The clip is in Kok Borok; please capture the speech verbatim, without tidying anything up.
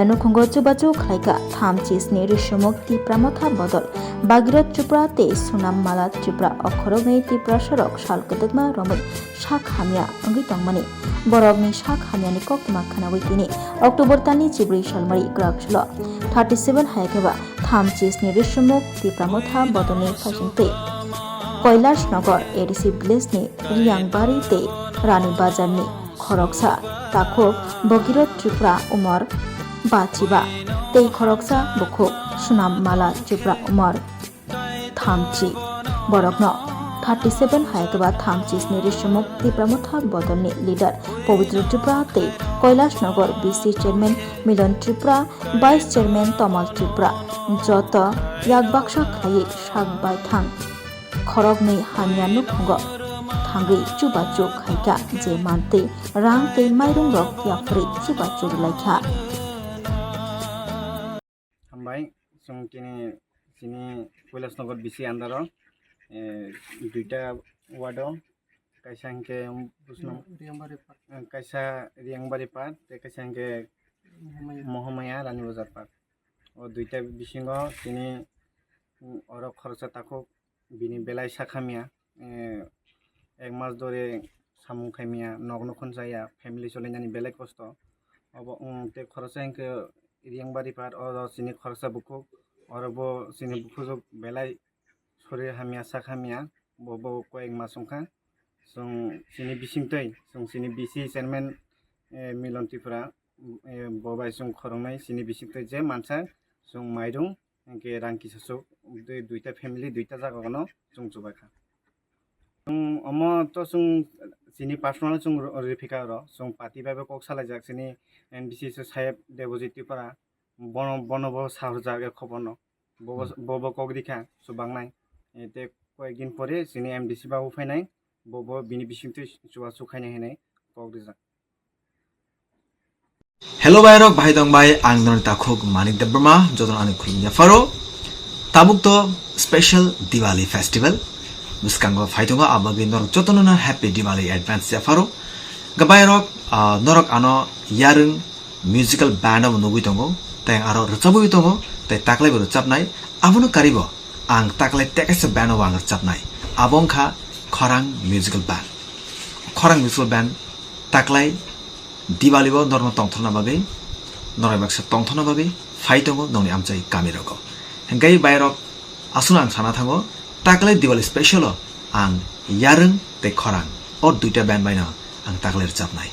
Nukhungo chubachu khlaikha thamchi sni Risumuk Tipra Motha bodol Bhagirath Tripura tei Sunam Mala Tripura, okhorokni Tiprasarok sal kwdwkma romwi sak hamya wngwi tongmani. Borokni sak hamyani koktwma khwnawi tini October talni chibrwi salmari kwrak sulo thirty seven hai khe ba thamchi sni Risumuk Tipra Motha bodolni phaisingtwi Kailash Nagar A D C village ni Riyangbari tei Rani Bazar ni khoroksa takhuk Bhagirath Tripura umor bachiba tei khoroksa bukhuk Sunam Mala Tripura umor thamchi. Borokno thirty seven hai khe ba thamchi sni Risumuk Tipra Motha bodolni leader Pabitra Tripura tei Kailash Nagar B C chairman Milon Tripura, vice chairman Tomal Tripura joto yak baksa khlaiwi sak baithang khoroknwi hamya nukhungo thangwi chubachu khaikha, je mantwi rang tei mairungrok yapharwi chubachu rwlaikha. Hambai, chwng tini chini Kailash Nagar B C under o, eh, duita ward o, kaisa hinkhe Busno-, Riyambari Park. Eh, kaisa Riyambari Park, tei kaisa hinkhe Mohamaya. Mohamaya Rani Bazar Park. O duita bisingo chini, mm, oro khoroksa takhuk bini belai sak hamya, eh, ek mas dore samung khaimya, nok nukhung chaya, family cholainani belai kosto. Obo, mm, tei khoroksa hinkhe Riyambari Park, oro chini khoroksa bukhuk, oro bo chini bukhuk belai sorir hamya, sak hamya, bo, bo koyek mas wngkha. Chwng chini bisingtwi, chwng chini B C chairman, eh, Milon Tripura, eh, bo bai chwng khoroknai chini bisingtwi je mansa chwng mairung, hinkhe rang kisasuk, dui-, duita family, duita jagao chwng chubaikha. Chwng omo to chwng chini personal chwng ro-, riphika oro, chwng party bai bo kok salaijak chini N B C so Saheb Debojit Tripura, bono, bono bo sahorjak e khoborno. Bobo, hmm, bobo kok rikha chubangnai. E, tei koyekdin pore chini M D C babu phainai, bobo bini bisingtwi chubachu khainai hinwi kok rijak. Hello bhai rok, bahai tong bai, ang noni takhuk Manik Debbarma, jotono ani khulumya pharo. Tabuk to special Diwali festival bwskango phai tongo, abagwi norok jotono no happy Diwali advance ya pharo. Ga bhai rok, ah, norok ano yarwng musical band obo nugwi tongo, tei aro rwchabwi tongo, tei taklaibo rwchabnai, abono karibo ang taklai tekaisa band obo ang rwchabnai, abo wngkha Khorang Musical Band. Khorang Musical Band taklai Diwali o norokno tongthokna bagwi, norok baksa tongthokna bagwi phai tongo nokni amchai kami rogo. Hingkai bhai rok, aswkno ang sana thango, taklai Diwali special o ang yarwng tei khorang o duita band bai no ang taklai rwchabnai.